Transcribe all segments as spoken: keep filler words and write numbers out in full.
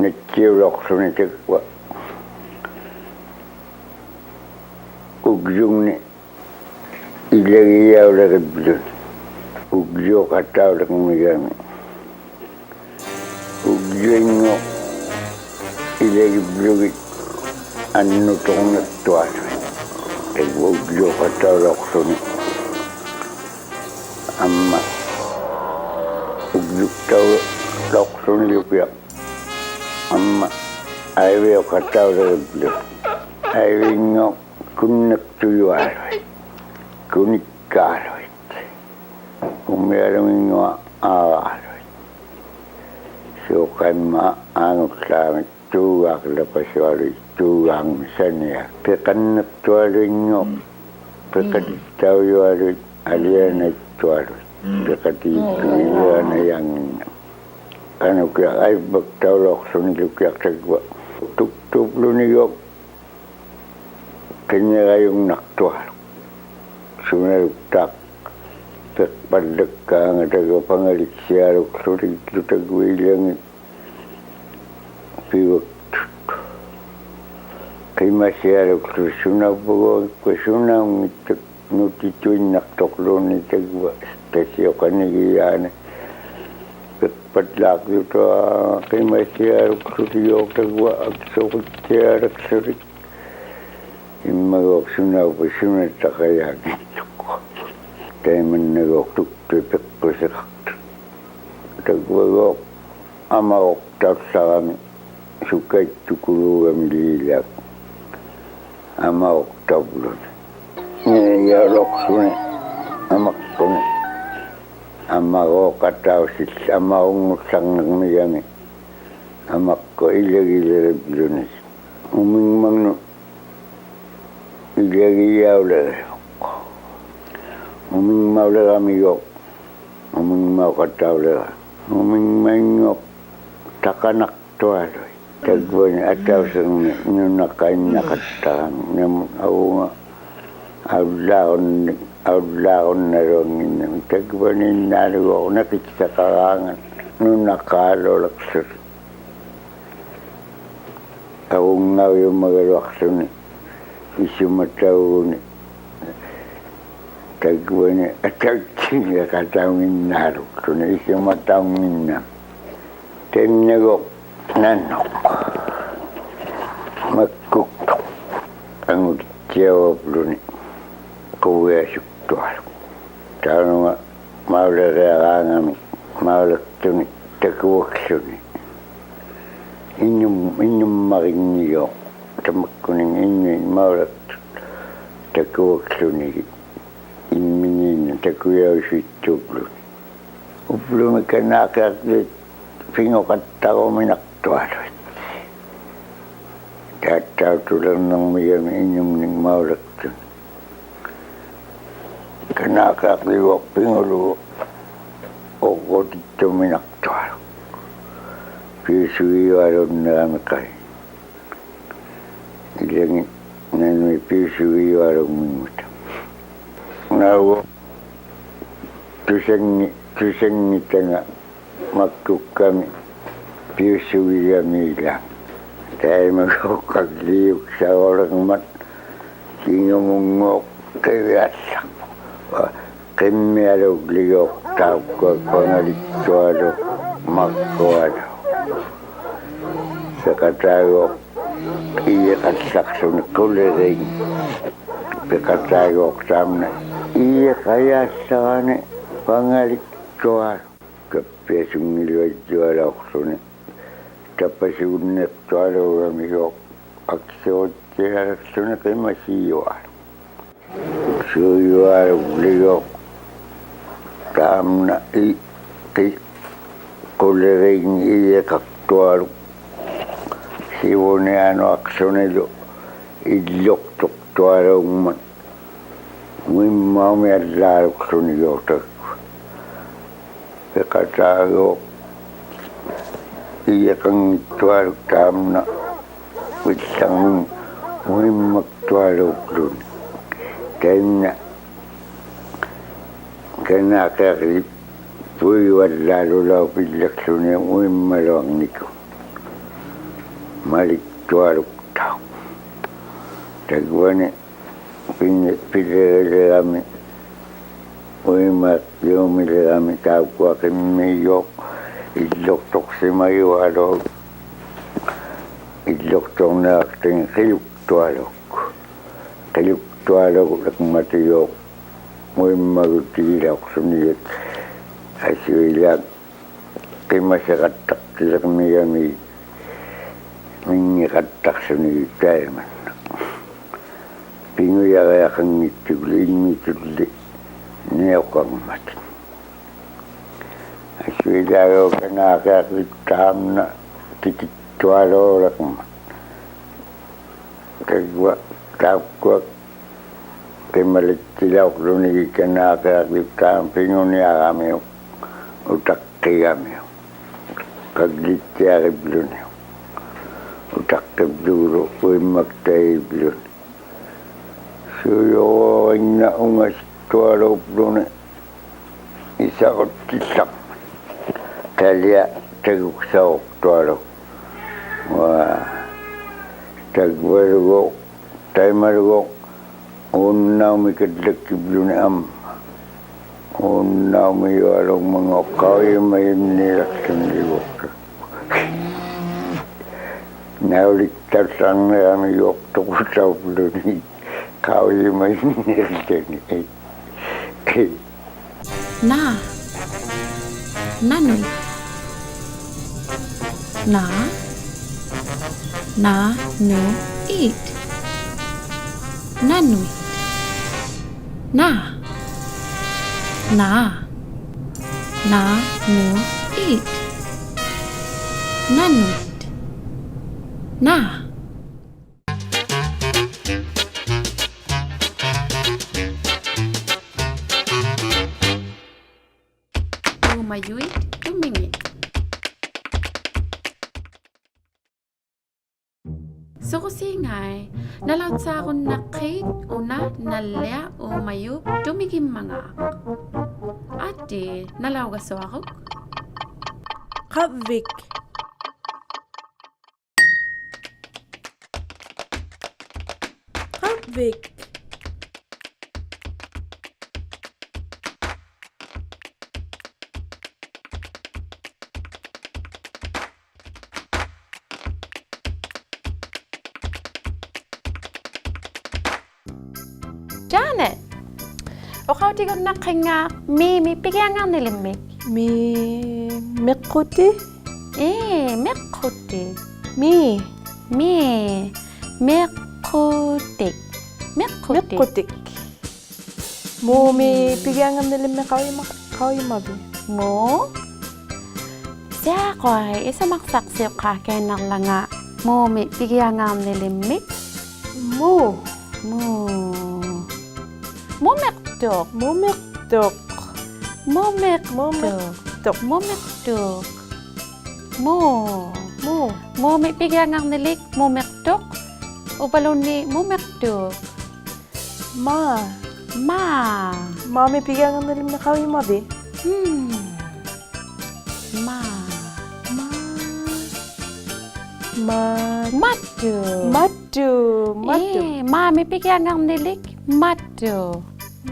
ᓇᑦᓯᐅᓚᐅᖅᖢᓂ ᑕᕝᕙ. ᐅᒡᔪᖕᓂ ᐃᓚᒋᔭᐅᓕᕆᑉᓗᓂ. ᐅᒡᔪᖃᑕᐅᓕᕐᒥᒐᒥ. ᐅᒡᔪᐃᙳᖅ ᐃᓚᒋᑉᓗᒋᑦ ᐊᓐᓄᑐᕐᓂᖅᑐᐊᓗᐃᑦ. ᑕᕝᕙ ᐅᒡᔪᖃᑕᐅᓚᐅᖅᖢᓂ. ᐊᒻᒪ ᐅᒡᔪᖅᑕᐅᓚᐅᖅᖢᓂ ᓗᑭᐊᖅ. ᐊᒻᒪ ᐊᐃᕕᐅᖃᑕᐅᓕᕆᑉᓗᓂ. ᐊᐃᕕᙳᖅ ᑯᓐᓂᖅᑐᔪᐊᓗᐃᑦ. ᑯᓂᒃᑳᓗᐃᑦ. ᐅᒥᐊᓗᖏᙳᐊᖅ ᐋᕌᓗᐃᑦ. ᓲᖃᐃᒻᒪ ᐊᖑᓪᓚᒥ ᑑᒑᕐᓚᐸᓱᐊᓗᐃᑦ ᑑᒑᖕᒥ ᓴᓂᐊ. ᐱᖃᓐᓂᖅᑐᐊᓗᐃᙳᖅ. ᐱᖃᑎᑦᑕᐅᔪᐊᓗᐃᑦ ᐊᓕᐊᓇᐃᑦᑐᐊᓗᐃᑦ. ᐱᖃᑎᑦᑐᔪᐊᓇᐃᔭᖏᓐᓇᒪ. ᖃᓄᑭᐊᖅ ᐊᐃᕕᖅᑕᐅᓚᐅᖅᖢᓂ ᓗᑭᐊᖅ ᑕᕝᕙ. ᑐᒃᑐᑉᓗᓂᒎᖅ ᕿᓂᕋᔪᖕᓇᖅᑐᐊᓗᒃ. ᓱᓇᓗᒃᑖᖅ ᐱᖅᐸᓪᓚᒃᑳᖓ ᑕᕝᕙ ᐸᖓᓕᒃᓯᐊᓗᒃᖢᑎᒃᖢ ᑕᕝᕙ ᐃᓚᖏᑦ ᐱᕙᒃᑐᑦ. ᕿᒪᓯᐊᓗᒃᖢᑎᒃ ᓱᓇᐅᕝᕙᒎᖅ ᐃᒃᑯᐊ ᓱᓇᐅᙱᑦᑐᖅ ᓄᑎᑐᐃᓐᓇᖅᑐᕐᓗᓂ ᑕᕝᕙ ᑕᓯᐅᖃᓂᒋᔮᓂ. ᐱᖅᐸᓪᓚᖅᖢᑕ ᕿᒪᓯᐊᓗᒃᖢᑎᒎᖅ ᑕᕝᕙ ᐊᒃᓱᕈᑦᓯᐊᓗᒃᖢᑎᒃ. ᐃᒻᒪᒎᖅ ᓱᓇᐅᕝᕙ ᓱᓇᑦᑕᖃᔮᙱᑦᑐᖅ. ᑕᐃᒪᓐᓇᒎᖅ ᑐᒃᑐᐃᑦ ᐱᖅᑯᓯᖃᖅᑐᑦ. ᑕᕝᕙᒎᖅ ᐊᒪᕈᖅᑕᐅᓪᓚᕋᒥ ᓱᑲᐃᑦᑐᑯᓘᒐᒥᓖᓚᒃ. ᐊᒪᕈᖅᑕᐅᑉᓗᓂ. ᓂᕆᔭᐅᓚᐅᖅᖢᓂ ᐊᒪᕐᕉᖅ. ᐊᒪᕈᖃᑕᐅᓯᓪ ᐊᒪᕈᖑᓪᓚᕐᓂᕐᒥᒐᒥ. ᐊᒪᕐᕉᖅ ᐃᓚᒋᓕᕆᑉᓗᓂ. ᐅᒥᖕᒪᖕᓄᑦ ᐃᓚᒋᔭᐅᓕᕆᕗᖅ. ᐅᒥᖕᒪᐅᓕᕋᒥᒎᖅ. ᐅᒥᖕᒪᐅᖃᑕᐅᓕᕋ. ᐅᒥᖕᒪᐃᙳᖅ ᑕᖃᓇᖅᑐᐊᓗᐃᑦ. ᑕᕝᕙᓂ ᐊᑕᐅᓯᕐᒥ ᓄᓇᖃᐃᓐᓇᖃᑦᑕᕋᒥ. ᓇᒧᑦ ᐊᐅᒪ ᐊᐅᓪᓛᕈᓐᓂ, ᐊᐅᓪᓛᕈᓐᓇᓗᐊᙱᓐᓇᒪ. ᑕᕝᕙᓃᓐᓇᓗᒎᖅ ᓇᑭᑦᓴᖃᕌᖓᑦ ᓄᓇᖃᓗᓕᖅᖢᑎᒃ. ᐊᕈᙵᐅᔪᒪᒐᓗᐊᖅᖢᓂ ᐃᓱᒪᑕᐅᒍᓂ. ᑕᕝᕙᓂ ᐊᑕᐅᑦᓯᖏᖃᑕᐅᙱᓐᓈᓗᒃᖢᓂ ᐃᓱᒪᑕᐅᙱᓐᓇᒪ. ᑕᐃᒪᓐᓇᒎᖅ ᓇᓐᓄᖅ ᒪᒃᑯᒃᑐᖅ ᐊᖑᑎᑦᑎᐊᕙᑉᓗᓂ ᖁᕕᐊᓱᒃᑐᐊᓗᒃ. ᑕᐅᓄᖓ ᒪᐅᓕᕆᐊᕌᖓᒥ ᒪᐅᓕᖅᑐᓂ ᑕᑯᐊᒃᖢᓂ. ᐃᓄᒻ-, ᐃᓄᒻᒪᕆᖕᓂᔪᖅ ᑕᒪᒃᑯᓂᖓ ᐃᓄᐃᑦ ᒪᐅᓕᖅᑐᑦ ᑕᑯᐊᒃᖢᓂ. ᐃᒻᒥᓃᓐᓇ ᑕᑯᔭᐅᓯᑦᑐᑉᓗᓂ. ᐅᑉᓗᒥ ᑲᓈᕿᐊᕐᔪᐃᑦ ᐱᖑᖃᑦᑕᕈᒥᓇᖅᑐᐊᓗᐃᑦ. ᑖᑦᑕᐅᑐᓕᕐᓂᕐᒥᒐᒥ ᐃᓄᖕᓂᒃ ᒪᐅᓕᖅᑐᓂᒃ. ᑲᓈᕿᐊᕐᔪᒎᖅ ᐱᖑᓗᒍ ᐅᕐᕈᑎᑦᑐᒥᓇᖅᑐᐊᓗᒃ. ᐱᐅᓱᒋᔪᐊᓘᓐᓂᕋᒥᖃᐃ. ᐃᓚᖏᑦ ᓇᓄᐃᑦ ᐱᐅᓱᒋᔪᐊᓘᖕᒥᖕᒪᑕ. ᓇᐅᒃ ᑐᓴᙱ-, ᑐᓴᙱᑕᖓ ᒪᒃᑯᒃᑲᒥ ᐱᐅᓱᒋᒐᒦᓛᒃ. ᑕᐃᒪᒎᖅ ᖃᒡᓕᔪᒃᓴᕈᓕᕐᒪᑦ ᑭᖑᒧᙳᖅ ᕿᕕᐊᓪᓚᖅ. ᕿᒻᒥᐊᓘᓪᓕᒎᖅ ᑕᐅᒃᑯᐊ ᐸᖓᓕᑦᑐᐊᓗᒃ ᒪᕐᕉᐊᓗᒃ. ᓴᑲᑕᒎᖅ ᐃᔨᖃᓪᓚᖅᖢᓂ ᖁᓕᕇᖕᓂ. ᐱᖃᑕᒎᖅ ᑕᒪᓐᓇ ᐃᔨᖃᔭᓪᓚᕋᓂ ᐸᖓᓕᑦᑐᐊᓗᒃ. ᑲᑉᐱᐊᓱᙱᓗᐊᔾᔪᐊᓚᐅᖅᖢᓂ ᑕᐸᓱᒍᓐᓃᖅᑐᐊᓘᒐᒥᒎᖅ ᐊᒃᓱᕈᑦᓯᐊᓕᖅᖢᓂ ᕿᒪᓯᔪᐊᓗᒃ. ᓱᔪᐊᓗᓪᓕᒎᖅ ᑕᒪᓐᓇ ᐃ-, ᕿ-, ᖁᓕᕇᖕᓂ ᐃᔨᖃᖅᑐᐊᓗᒃ. ᑭᕗᓂᐊᓄᐊᖅᖢᓂᓗ ᐃᓪᓗᖅᑐᖅᑐᐊᓘᖕᒪᑦ ᐅᐃᒻᒪᐅᒥᐊᓪᓛᓗᒃᖢᓂᒎᖅ ᑕᒃᑯᐊ. ᐱᖃᑖᒎᖅ ᐃᔨᖃᙱᑦᑐᐊᓗᒃ ᑖᒻᓇ ᐅᐃᓪᓚᖕᓂᒃ ᐅᐃᒻᒪᒃᑐᐊᓘᖅᖢᓂ. ᑕᐃᓐᓇ ᑲᓈᕿᐊᕆᓕᑉᐳᐃᔪᐊᓪᓛᓗᓚᐅᐱᓪᓚᖅᖢᓂ ᐅᐃᒻᒪᓗᐊᕐᓂᑯ ᒪᓕᒃᑐᐊᓗᒃᑕᐅᖅ. ᑕᒃᑯᐊᓂ ᐱᓐ-, ᐱᓕᕆᓕᕋᒥ ᐅᐃᒪᕐᔪᒥᓕᕋᒥ ᑕᐅᒃᑯᐊ ᕿᒻᒥᔪᖅ ᐃᓪᓗᖅᑐᖅᓯᒪᔪᐊᓗᒃ, ᐃᓪᓗᖅᑐᕐᓂᐊᖅᑎᖏᑦ ᕿᓗᒃᑐᐊᓗᒃ. ᕿᓗᒃᑐᐊᓗᒃ ᓚᖕᒪᑎᒎᖅ ᐅᐃᒻᒪᒍᑎᒋᓚᐅᖅᖢᓂ ᐊᓱᐃᓛᒃ ᕿᒪᓯᖃᑦᑕᖅᑎᓕᕐᒥᒐᒥ ᒥᙱᖃᑦᑕᖅᖢᓂ ᑕᐃᒪᓐᓇ. ᐱᖑᔭᕆᐊᖃᙱᑦᑐᒍᓗ ᐃᓐᓂᑐᓪᓕ ᓂᐅᖃᕐᒪᑕ. ᐊᓱᐃᓛᒎᖅ ᑲᓈᕿᐊᕆᓕᑉ ᑖᒻᓇ ᑎᑭᑦᑐᐊᓘᓕᕐᒪᑦ. ᑕᒃᑯᐊ, ᑕᒃᑯᐊ ᕿᒪᓕᑦᑎᓚᐅᖅᖢᓂ ᑲᓈᕿᐊᕆᓕᑉ ᑖᒻ ᐱᖑᓂᐊᕋᒥᐅᒃ ᐅᑕᖅᑭᒐᒥᐅᒃ. ᖃᒡᓕᑦᑎᐊᕆᑉᓗᓂᐅᒃ ᐅᑕᖅᑭᑉᓗᒍᓗ ᐅᐃᒻᒪᒃᑕᐃᑉᓗᓂ. ᓱᔪᕈᕆᓐᓇ ᐅᖓᓯᑦᑐᐊᓘᑉᓗᓂ ᐃᓴᕈᑦᑎᓪᓚᕐᒪᑦ. ᑕᓕᐊ ᑕᒍᒃᓴᐅᖅᑐᐊᓗᒃ. ᐅᐊ, ᑕᒃᑯᐊᓗᒎᖅ, ᑕᐃᒪᓗᒎᖅ ᐆᓐᓇᐅᒥᑲᓪᓚᒃᑭᑉᓗᓂ ᐊᒻᒪ. ᐆᓐᓇᐅᒥᔪᐊᓘᖕᒪᖔᖅ ᖃᐅᔨᒪᔨᓐᓂᓚᖅᖢᓂᒎᖅ. ᓇᐅᓕᒃᑕᓪᓚᕐᓂᕋᒥᔪᖅ ᑐᖁᑕᐅᑉᓗᓂ ᖃᐅᔨᒪᔨᓐᓂᓚᖅᖢᓂ. ᓇ. ᓇᓄᐃᑦ. ᓇ. ᓇ, ᓄ, ᐃᑦ. ᓇᓄᐃᑦ. ᓇ. ᓇ. ᓇ, ᓄ, ᐃᑦ. ᓇᓄᐃᑦ. ᓇ. ᐆᒪᔪᐃᑦ ᑐᒥᖏᑦ. ᓱᕈᓰᖓᐃ, ᓇᓚᐅᑦᓵᕈᓐᓇᖅᑮᑦ ᐅᓇ ᓇᓪᓕᐊ ᐆᒪᔪᑉ ᑐᒥᒋᖕᒪᖔᑦ. ᐊᑏ, ᓇᓚᐅᒐᓱᐊᕈᒃ. ᖃᕝᕕᒃ. ᖃᕝᕕᒃ. Janet. ᐅᖃᐅᑎᒍᓐᓇᖅᑭᙵ ᒥ, ᒥ ᐱᒋᐊᙵᕐᓂᓕᒻᒥᒃ? ᒥ, ᒥᖅᑯᑎ. ᐄ, ᒥᖅᑯᑎ. ᒥ. ᒥ. ᒥᖅᑯᑎᒃ. ᒥᖅᑯᑎᒃ. ᒥᖅᑯᑎᒃ. ᒧ, ᒥ ᐱᒋᐊᙵᕐᓂᓕᒻᒥᒃ ᖃᐅᔨᒪ, ᖃᐅᔨᒪᕕᑦ? ᒧ. ᓯᐊᕈᐊᐃ, ᐃᓱᒪᒃᓴᖅᓯᐅᖅᑳᑲᐃᓐᓇᕐᓚᖓ ᒧ, ᒥ ᐱᒋᐊᙵᕐᓂᓕᒻᒥᒃ. ᒧ. ᒧ. ᒧᒥᖅᑐᖅ. ᒧᒥᖅᑐᖅ. ᒧᒥᖅᑐᖅ. ᒧᒥᖅᑐᖅ. ᒧ. ᒧ. ᒧ, ᒥ ᐱᒋᐊᙵᕐᓂᓕᒃ ᒧᒥᖅᑐᖅ. ᐅᕝᕙᓘᓐᓃᑦ ᒧᒥᖅᑑᒃ. ᒪ. ᒪ. ᒪ, ᒥ ᐱᒋᐊᙵᕐᓂᓕᒻᒥᒃ ᖃᐅᔨᒪᕕᑦ? ᒻᒻ. ᒪ. ᒪ. ᒪ. ᒪᑐ. ᒪᑐ. ᒪᑐ. ᐄ, ᒪ, ᒥ ᐱᒋᐊᙵᕐᓂᓕᒃ ᒪᑐ.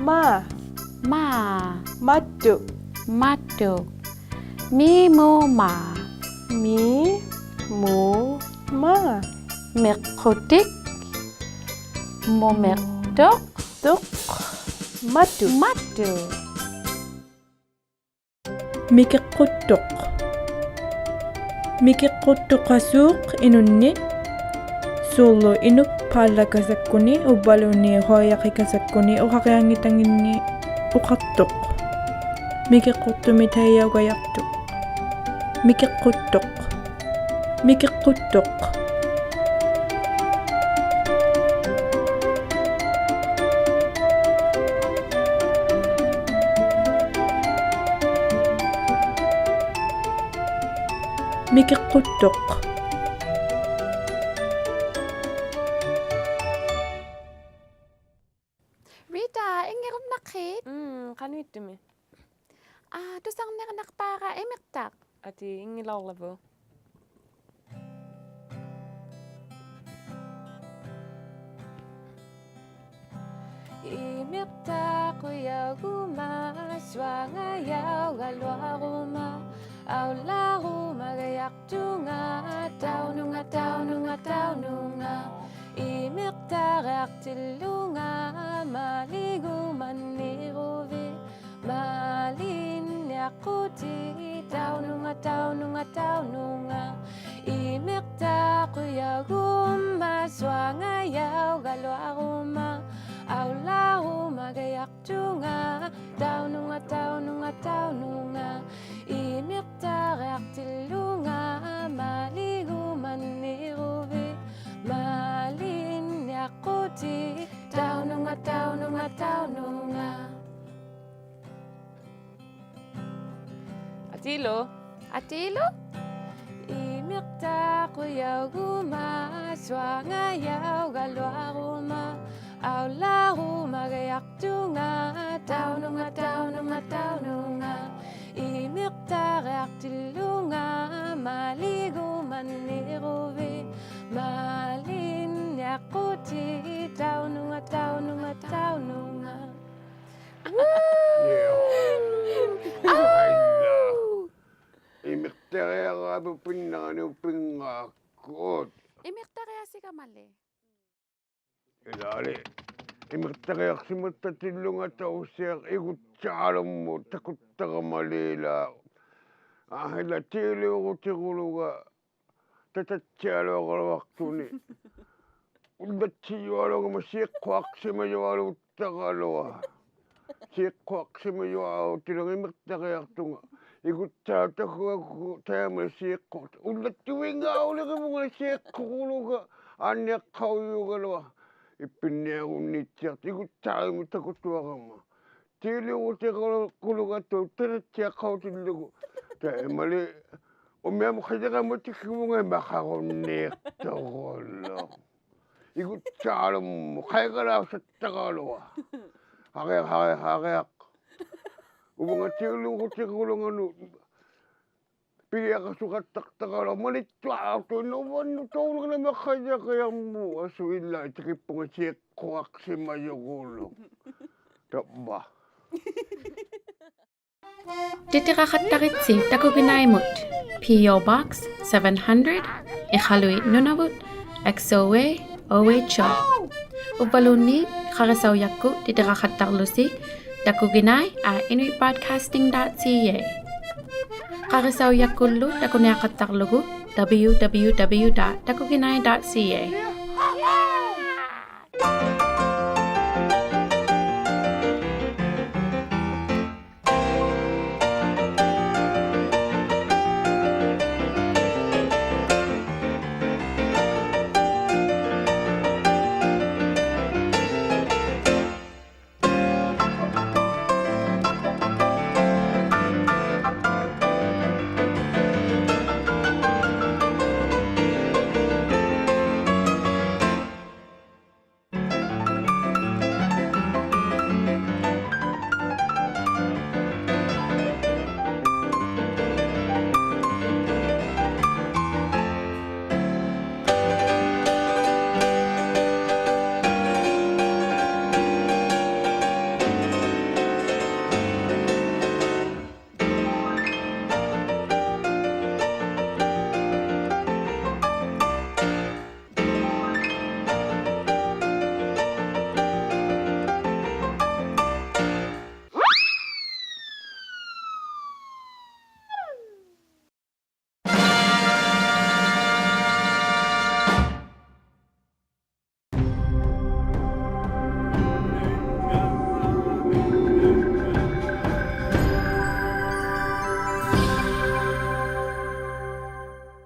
ᒪ. ᒪ. ᒪᑐ. ᒪᑐ. ᒥ, ᒧ, ᒪ. ᒥ, ᒧ, ᒪ. ᒥᖅᑯᑎᒃ. ᒧᒥᖅᑐᖅ. ᑐᖅ. ᒪᑐ. ᒪᑐ. ᒥᑭᖅᑯᖅᑐᖅ. ᒥᑭᖅᑯᖅᑐᖃᓲᖅ ᐃᓄᓐᓂᒃ, ᓲᕐᓗ ᐃᓄᒃᐸᓪᓚᒃᑲᓴᒃᑯᓂ ᐅᕝᕙᓘᓐᓃᑦ ᖁᐊᔭᕆᒃᑲᓴᒃᑯᓂ ᐅᖃᕆᐊᙱᑕᖏᓐᓂᒃ ᐅᖃᖅᑐᖅ. ᒥᑭᖅᑯᖅᑐᒥᒃ ᑕᐃᔭᐅᒐᔭᖅᑐᖅ. ᒥᑭᖅᑯᖅᑐᖅ. ᒥᑭᖅᑯᖅᑐᖅ. ᐃᑭᖅᑯᒃᑐᖅ. Rita, ᐃᙱᕈᓐᓇᖅᑮᑦ? ᒻᒻ, ᖃᓄᐃᑦᑐᒥᒃ? ᐋ, ᑐᓴᕐᓂᕐᓂᖅᐹᕋ ᐃᒥᖅᑕᖅ. ᐊᑏ, ᐃᙱᓚᐅᕐᓚᕗᑦ. ᐃᒥᖅᑕᖅ ᖁᔭᐅᒍᒪ, ᓱᐊᖓᔭᐅᒐᓗᐊᕈᒪ, ᐊᐅᓪᓚᕈᒪᒐᔭᖅᑐᖓ, ᑕᐅᓄᖓ, ᑕᐅᓄᖓ, ᑕᐅᓄᖓ. ᐃᒥᖅᑕᕆᐊᖅᑎᓪᓗᖓ, ᒪᓕᒍᒪᓐᓂᕈᕕᑦ, ᒪᓕᓐᓂᐊᖅᑯᑎᑦ, ᑕᐅᓄᖓ, ᑕᐅᓄᖓ, ᑕᐅᓄᖓ. ᐃᒥᖅᑕᖅ ᖁᔭᐅᒍᒪ, ᓱᐊᖓᔭᐅᒐᓗᐊᕈᒪ, ᐊᐅᓪᓚᕈᒪᒐᔭᖅᑐᖓ, ᑕᐅᓄᖓ, ᑕᐅᓄᖓ, ᑕᐅᓄᖓ. ᐃᒥᖅᑕᕆᐊᖅᑎᓪᓗᖓ, ᒪᓕᒍᒪᓐᓂᕈᕕᑦ, ᒪᓕᓐᓂᐊᖅᑯᑎᑦ, ᑕᐅᓄᖓ, ᑕᐅᓄᖓ, ᑕᐅᓄᖓ. ᐊᑏᓗ. ᐊᑏᓗ. ᐃᒥᖅᑕᖅ ᖁᔭᐅᒍᒪ, ᓱᐊᖓᔭᐅᒐᓗᐊᕈᒪ, ᐊᐅᓪᓚᕈᒪᒐᔭᖅᑐᖓ, ᑕᐅᓄᖓ, ᑕᐅᓄᖓ, ᑕᐅᓄᖓ. ᐃᒥᖅᑕᕆᐊᖅᑎᓪᓗᖓ, ᒪᓕᒍᒪᓐᓂᕈᕕᑦ, ᒪᓕᓐᓂᐊᖅᑯᑎᑦ, ᑕᐅᓄᖓ, ᑕᐅᓄᖓ, ᑕᐅᓄᖓ. ᐃᒥᖅᑕᕆᐊᕋᐱᒃ ᐱᓐᓇᕋᓂ ᐅᐱᙵᒃᑯᑦ. ᐃᒥᖅᑕᕆᐊᓯᒐᒪᓕ. ᐃᓛᓕ, ᐃᒥᖅᑕᕆᐊᖅᓯᒪᑕᑎᓪᓗᖓ ᑕᐅᓯᐊᖅ ᐃᒍᑦᓴᕋᓗᒻᒧᑦ ᑕᑯᑦᑕᕋᒪᓕᓛᒃ. ᐊᕼᐃᓛ ᑏᓕᐅᕈᑎᑯᓗᒐ ᑕᑕᑦᓯᐊᓗᐊᕋᓗᐊᖅᑐᓂ. ᐅᓪᓚᑦᓯᔪᐊᓗᒍᒪ ᓰᖅᑯᐊᖅᓯᒪᔪᐊᓘᑦᑕᕋᓗᐊ. ᓰᖅᑯᐊᖅᓯᒪᔪᐊᓘᑎᓪᓗᖓ ᐃᒥᖅᑕᕆᐊᖅᑐᖓ. ᐃᒍᑦᓴᖅ ᑕᑯᒐᒍ ᑕᐃᒪ ᓰᖅᑯᖅ. ᐅᓪᓚᑦᑐᕕᙵᐅᓕᕆᕗᖓ ᓰᖅᑯᑯᓗᒐ ᐊᓐᓂᐊᖅᑲᐅᔪᒐᓗᐊ. ᐃᑉᐱᓐᓂᐊᕈᓐᓃᑦᓯᐊᖅ ᐃᒍᑦᓴᕋᕕᒻᒥ ᑕᑯᑐᐊᕋᒪ. ᑏᓕᐅᕈᑎᑯᓗᒐᑦᑕᐅᖅ ᑕᑕᑦᓯᐊᖅᑲᐅᑎᓪᓗᒍ. ᑕᐃᒪᓕ ᐅᒥᐊᒧᑦ ᖃᔭᕋᒪ ᑎᑭᕗᖓ ᐃᒪᖃᕈᓐᓃᖅᑐᑯᓗᒃ. ᐃᒍᑦᓴᕋᓗᒻᒧᑦ ᖃᐃᒐᓛᓴᑦᑕᕋᓗᐊ. ᕼᐊᕆᐊᖅ, ᕼᐊᕆᐊᖅ, ᕼᐊᕆᐊᖅ. ᐅᕙᖓ ᑏᓕᐅᕈᑎᑯᓗᖓᓄᑦ ᐱᒋᐊᖃᓱᖃᑦᑕᖅᑕᕋᓗᐊᖅ ᒪᓕᑦᑐᐊᖅᑐᐃᓐᓇᖅ ᐅᕙᓐᓄᑦ ᑕᐅᓄᖓ ᓇᒪ ᖃᔭᕆᐊᒧ ᐊᓱᐃᓛ ᑎᑭᑉᐳᖓ ᓰᖅᑯᐊᖅᓯᒪᔪᑯᓗᒃ. ᑕᕝᕙ. ᑎᑎᕋᖃᑦᑕᕆᑦᓯ ᑕᑯᒋᓇᐃᒧᑦ, P O Box seven hundred, ᐃᖃᓗᐃᑦ ᓄᓇᕗᑦ, X O A, O H O. ᐅᕝᕙᓘᓐᓃᑦ ᖃᕆᓴᐅᔭᒃᑯᑦ ᑎᑎᕋᖃᑦᑕᕐᓗᓯ takuginai at inuitbroadcasting dot C A. ᖃᕆᓴᐅᔭᒃᑯᓪᓗ ᑕᑯᓂᐊᖃᑦᑕᕐᓗᒍ W W W dot takuginai dot C A.